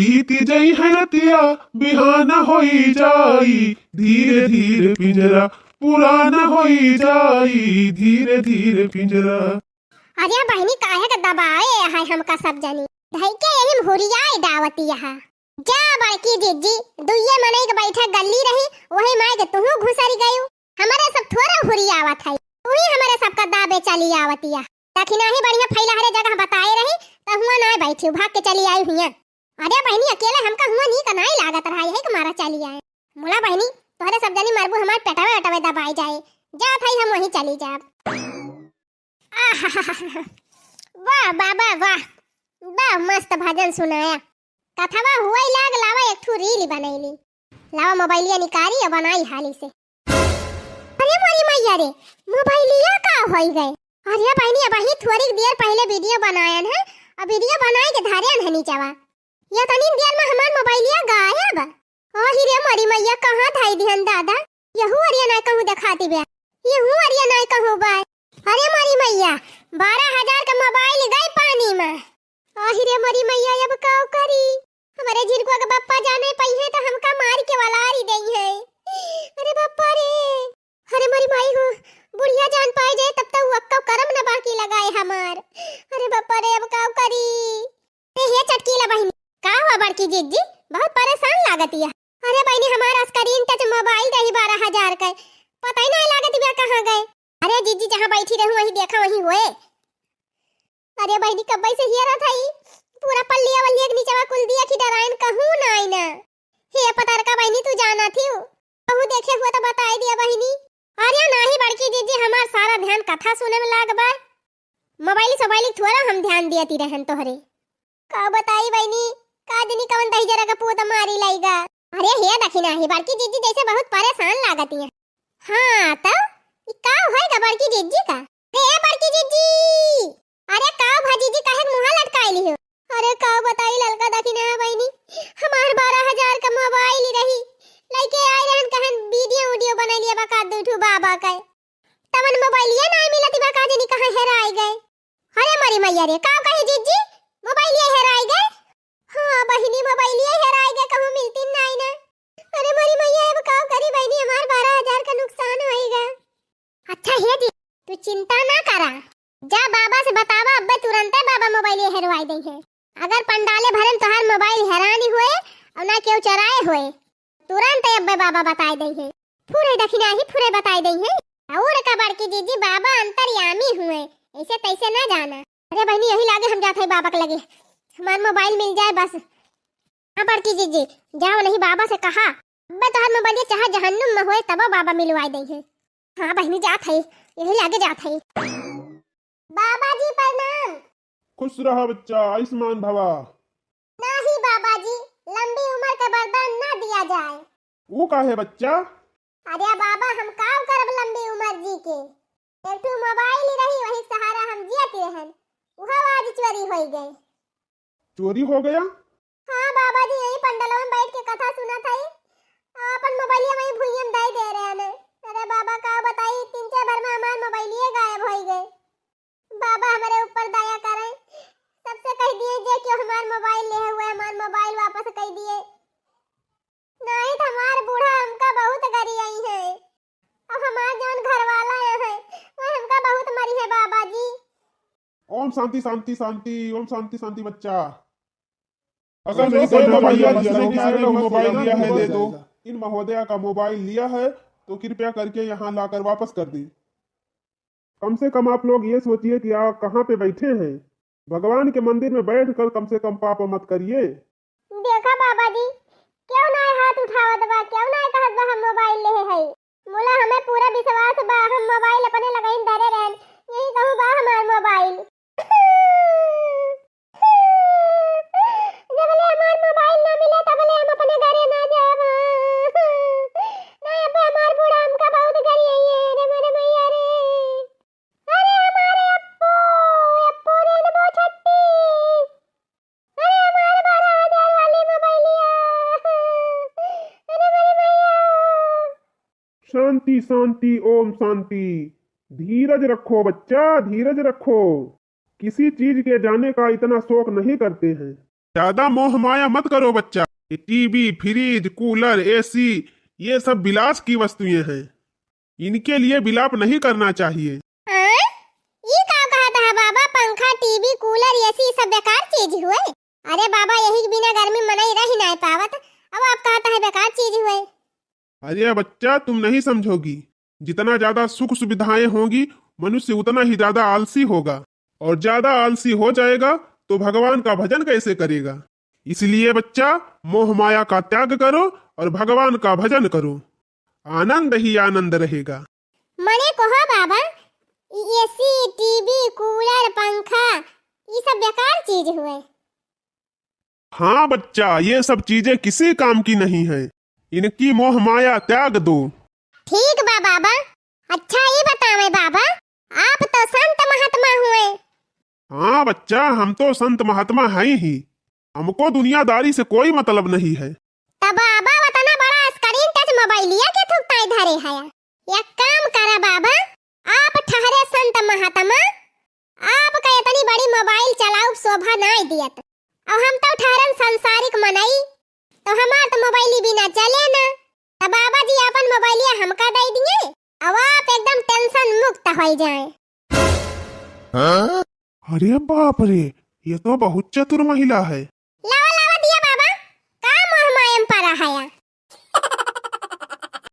बीत जई है रतिया बिहान होई जाई, धीरे धीरे पिंजरा पुराना होई जाई, धीरे धीरे पिंजरा। अरे बहनी, काहे के दबाए है हमका सब जनी धइके यही हुरियाए दावती यहाँ। जा बड़की जीजी, दुइये मनई के बैठा गल्ली रही, वही माय के तुहू घुसरी गयू। हमारे सब थोड़ा हुरियावत है, तू ही हमारे सबका दाबे चली आवतिया। दखिना ही बढ़िया फैला हरे जगह बताए रही त हुआ ना बैठी, भाग के चली आई हुआ। अरे बहनी, अकेले हमका हुआ नी का नाई लागत रहा है कि मारा चली आए। मोला बहनी तोहरे सब जनी मरबू, हमार पेटवे अटवे दबाई जाए। जा थाई हम वहीं चली जाब। आहाहाहा। वाह बाबा वाह, वाह मस्त भजन सुनाया। कथवा हुआ ही लाग लावा एक ठू रील बनैली। लावा मोबाइलिया निकारी और बनाई हाली से। अरे मोरी मैया रे, मोबाइलिया का होई गए? अरे बहनी, अब ही थोड़ी देर पहले वीडियो बनायन है, अब वीडियो बनाए के धारे है नीचवा। या तनी देर में हमार मोबाइलिया गायब। ओ ही रे मोरी मैया, कहाँ धाई दिहन दादा? यहू अरिया ना कहूँ दिखाती बे, यहू अरिया ना कहूँ बाय। अरे मोरी मैया, 12,000 का मोबाइल गए पानी में। आही रे मोरी मैया, अब का करी? हमारे झिरकुआ के बप्पा जाने पई है तो हमका मार के वालारी देई है। अरे बप्पा रे, अरे मोरी माई हो, बुढ़िया जान पाए जाए तब तक अक्का करम न बाकी लगाए हमार। अरे बप्पा रे, अब का करी? ए हे चटकीला बहिनी, का हुआ बड़की जीजी, बहुत परेशान लागत है। अरे बहिनी, हमारा स्क्रीन टच मोबाइल रही 12,000 का, पता ही नहीं लागत बे कहाँ गए। अरे जीजी, जहाँ बैठी रहूं वहीं देखा वहीं होए। अरे बहिनी, कब्बई से हियरा था ई पूरा पल्लिया वल्लिया के नीचवा कुल दिया की डराइन कहूं ना आई ना। हे पतारका बहिनी, तू जाना थी कहूं देखे हुआ तो बताई दिया बहिनी। अरे नाही बड़की जीजी, हमार सारा ध्यान कथा सुने में लाग बा, मोबाइल सोबाइल थोड़ा हम ध्यान दियाती रहन तोहरे। का बताई बहिनी, का दिनी कवन दही जरा का पूत मारी लाईगा। अरे हे दखिना ही बड़की जीजी जैसे बहुत परेशान लागती है। हाँ तो ई का होएगा बड़की जीजी का? ए बड़की जीजी, अरे का भाजीजी काहे मुंह लटकाइली हो? अरे का बताई ललका दखिना है बहिनी, हमार 12,000 का मोबाइल ही रही, लइके आए रहन कहन वीडियो वीडियो बना लिया बका दूठू बाबा का, तमन मोबाइल ये नहीं मिलती बा, का जानी कहां हेराई गए। अरे मरी मैया रे, का कही जीजी मोबाइल ये हेराई गए? हाँ बहिनी, मोबाइल ये हेराई गए, कहूं मिलती नहीं ना। अरे मरी मैया, अब का करी बहिनी, हमार 12,000 का नुकसान होएगा। अच्छा हे जी, तू चिंता ना करा, जा बाबा से बतावा, अब्बे तुरंत बाबा मोबाइल ये हेरवाई दई है। अगर पंडाले भरन तोहार मोबाइल हेरानी होए और ना केहू चराए होए, तुरंत अब्बे बाबा बताए दई है। फुरे दखिना ही फुरे बताए दई है। और का बड़की जीजी, बाबा अंतर्यामी हुए, ऐसे तैसे ना जाना। अरे बहनी, यही लागे हम जाते हैं बाबा के लगे, हमार मोबाइल मिल जाए बस। हाँ बड़की जीजी, जाओ नहीं बाबा से कहा, अब्बे तोहार मोबाइल चाहे जहन्नुम में होए तब बाबा मिलवाए दई है। हाँ बहनी, जात है, यही लागे जात है। बाबा जी प्रणाम। खुश रहा बच्चा, आयुष्मान भवा। नहीं बाबा जी, लंबी उम्र का वरदान ना दिया जाए। वो का है बच्चा? अरे बाबा, हम काम करब लंबी उम्र जी के, एक ठो मोबाइल ही रही, वही सहारा हम जियत रहन, वह आज चोरी हो गए। चोरी हो गया? हाँ बाबा जी, यही पंडलों में बैठ के कथा सुना था, अपन मोबाइल वही भुइयम दाई दे रहे हैं। अरे बाबा का बताई, 3-4 बार में हमार मोबाइल ही गायब हो गए। बाबा हमारे ऊपर दया करें, सबसे कह दिए जे क्यों हमार मोबाइल ले हुए, हमार मोबाइल वापस कह दिए, नहीं तो हमार बूढ़ा हमका बहुत गरी आई है। अब हमार जौन घर वाला है वो हमका बहुत मरी है बाबा जी। ओम शांति शांति शांति, ओम शांति शांति बच्चा। अगर नहीं भैया, जिसने किसी ने भी मोबाइल लिया है दे दो। इन महोदया का मोबाइल लिया है तो कृपया करके यहाँ लाकर वापस कर दी। कम से कम आप लोग ये सोचिए कि आप कहाँ पे बैठे हैं। भगवान के मंदिर में बैठकर कम से कम पाप मत करिए। देखा बाबा जी, क्यों ना हाथ उठावत बा, क्यों ना कहत बा हम मोबाइल ले है। मोला हमें पूरा विश्वास बा, हम मोबाइल अपने लगाइन धरे रहन, यही कहूं बा हमार मोबाइल। जबले हमार मोबाइल ना मिले तबले हम अपने घरे ना जाब। ना अब हमार बूढ़ा हमका बहुत गरी है रे मेरे मैया रे। अरे हमारे अप्पू, अप्पू रे न छट्टी, अरे हमारे 12,000 वाली मोबाइलिया, अरे मेरे मैया। शांति शांति ओम शांति। धीरज रखो बच्चा, धीरज रखो। किसी चीज के जाने का इतना शौक नहीं करते हैं। ज्यादा मोह माया मत करो बच्चा। ये टीवी, फ्रिज, कूलर, एसी, ये सब विलास की वस्तुएं हैं। इनके लिए विलाप नहीं करना चाहिए। हाँ? ये का कहत है बाबा? पंखा, टीवी, कूलर, एसी सब बेकार चीज हुए? अरे बाबा, यही के बिना गर्मी मनई रही नहीं पावत, अब आप कहता है बेकार चीज हुए। अरे बच्चा, तुम नहीं समझोगी। जितना ज्यादा सुख सुविधाएं होंगी, मनुष्य उतना ही ज्यादा आलसी होगा और ज्यादा आलसी हो जाएगा तो भगवान का भजन कैसे करेगा? इसलिए बच्चा, मोह माया का त्याग करो और भगवान का भजन करो, आनंद ही आनंद रहेगा। मने कहो बाबा, एसी, टीवी, कूलर, पंखा ये सब बेकार चीज हुए? हाँ बच्चा, ये सब चीजें किसी काम की नहीं है। इनकी मोह माया त्याग दो। ठीक बा बाबा। अच्छा, ये बतावे बाबा, आप तो संत महात्मा हुए। हाँ बच्चा, हम तो संत महात्मा हैं ही। हमको दुनियादारी से कोई मतलब नहीं है। तब बाबा, वतना बड़ा स्क्रीन टच मोबाइलिया के थुकताई धरे है? एक काम करा बाबा, आप ठहरे संत महात्मा, आपका इतनी बड़ी मोबाइल चलाऊ शोभा नहीं दियत और हम तो ठहरन संसारिक मनई, तो हमार तो मोबाइल बिना चले ना। तो बाबा जी अपन मोबाइलिया हमका दे दिए और आप एकदम टेंशन मुक्त हो जाए। अरे बाप रे, ये तो बहुत चतुर महिला है।